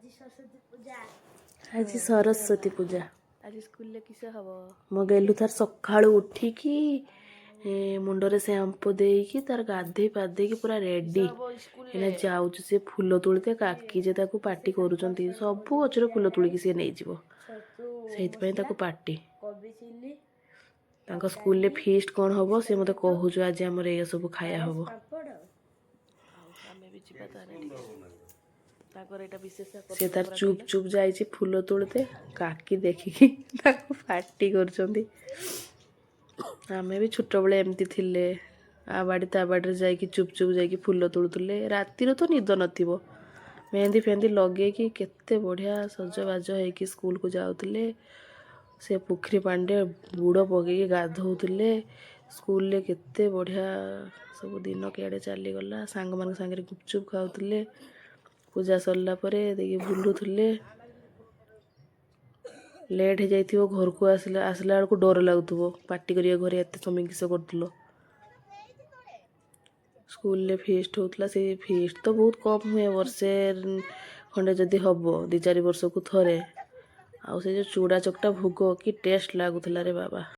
ଆଜି ସରସ୍ୱତୀ ପୂଜା। ଆଜି ସରସ୍ୱତୀ ପୂଜା। ଆଜି ସ୍କୁଲରେ କିସ ହବ? ମୋ ଗେଲୁ ତାର ସକାଳୁ ଉଠିକି ମୁଣ୍ଡରେ ଶ୍ୟାମ୍ପୁ ଦେଇକି ତାର ଗାଧେଇ ପାଧେଇକି ପୁରା ରେଡି। ହବ ସ୍କୁଲରେ? ଏଇନା ଯାଉଛି ସେ ଫୁଲ ତୋଳିତେ। କାକି ଯେ ତାକୁ ପାଟି କରୁଛନ୍ତି, ସବୁ ଗଛରେ ଫୁଲ ତୋଳିକି ସିଏ ନେଇଯିବ। ଛତୁ। ସେଇଥିପାଇଁ ତାକୁ ପାଟି। କୋବି ଚିଲି। ତାଙ୍କ ସ୍କୁଲରେ ଫିଷ୍ଟ କ'ଣ ହବ, ସେ ମୋତେ କହୁଛୁ, ଆଜି ଆମର ଏଇଆ ସବୁ ଖାଇବା ହବ। ପାମ୍ପଡ଼। ଆଉ ଆମେ ବି ଯିବା ତାହେଲେ ଟିକେ। ତାଙ୍କର ଏଇଟା ବିଶେଷ ସେ ତାର ଚୁପ୍ ଚୁପ୍ ଯାଇଛି ଫୁଲ ତୋଳିତେ। କାକି ଦେଖିକି ତାକୁ ପାଟି କରୁଛନ୍ତି। ଆମେ ବି ଛୋଟବେଳେ ଏମିତି ଥିଲେ। ଆ ବାଡ଼ି ତା ବାଡ଼ିରେ ଯାଇକି ଚୁପ୍ ଚୁପ୍ ଯାଇକି ଫୁଲ ତୋଳୁଥିଲେ। ରାତିରେ ତ ନିଦ ନଥିବ। ମେହେନ୍ଦି ଫେହେନ୍ଦି ଲଗେଇକି କେତେ ବଢ଼ିଆ ସଜବାଜ ହେଇକି ସ୍କୁଲକୁ ଯାଉଥିଲେ। ସେ ପୋଖରୀ ପାଣିରେ ବୁଡ଼ ପକେଇକି ଗାଧୋଉଥିଲେ ସ୍କୁଲରେ। କେତେ ବଢ଼ିଆ ସବୁ ଦିନ କିଆଡ଼େ ଚାଲିଗଲା। ସାଙ୍ଗମାନଙ୍କ ସାଙ୍ଗରେ ଗୁପଚୁପ୍ ଖାଉଥିଲେ। ପୂଜା ସରିଲା ପରେ ଦେଇକି ବୁଲୁଥିଲେ। ଲେଟ୍ ହେଇଯାଇଥିବ ଘରକୁ ଆସିଲା ଆସିଲା ବେଳକୁ ଡର ଲାଗୁଥିବ, ପାଟି କରିବା ଘରେ, ଏତେ ସମୟ କିସ କରୁଥିଲ? ସ୍କୁଲରେ ଫିଷ୍ଟ ହେଉଥିଲା। ସେଇ ଫିଷ୍ଟ ତ ବହୁତ କମ୍ ହୁଏ, ବର୍ଷେ ଖଣ୍ଡେ ଯଦି ହବ, 2-4 ବର୍ଷକୁ ଥରେ। ଆଉ ସେ ଯେଉଁ ଚୂଡ଼ା ଚକଟା ଭୋଗ କି ଟେଷ୍ଟ ଲାଗୁଥିଲା ରେ ବାବା!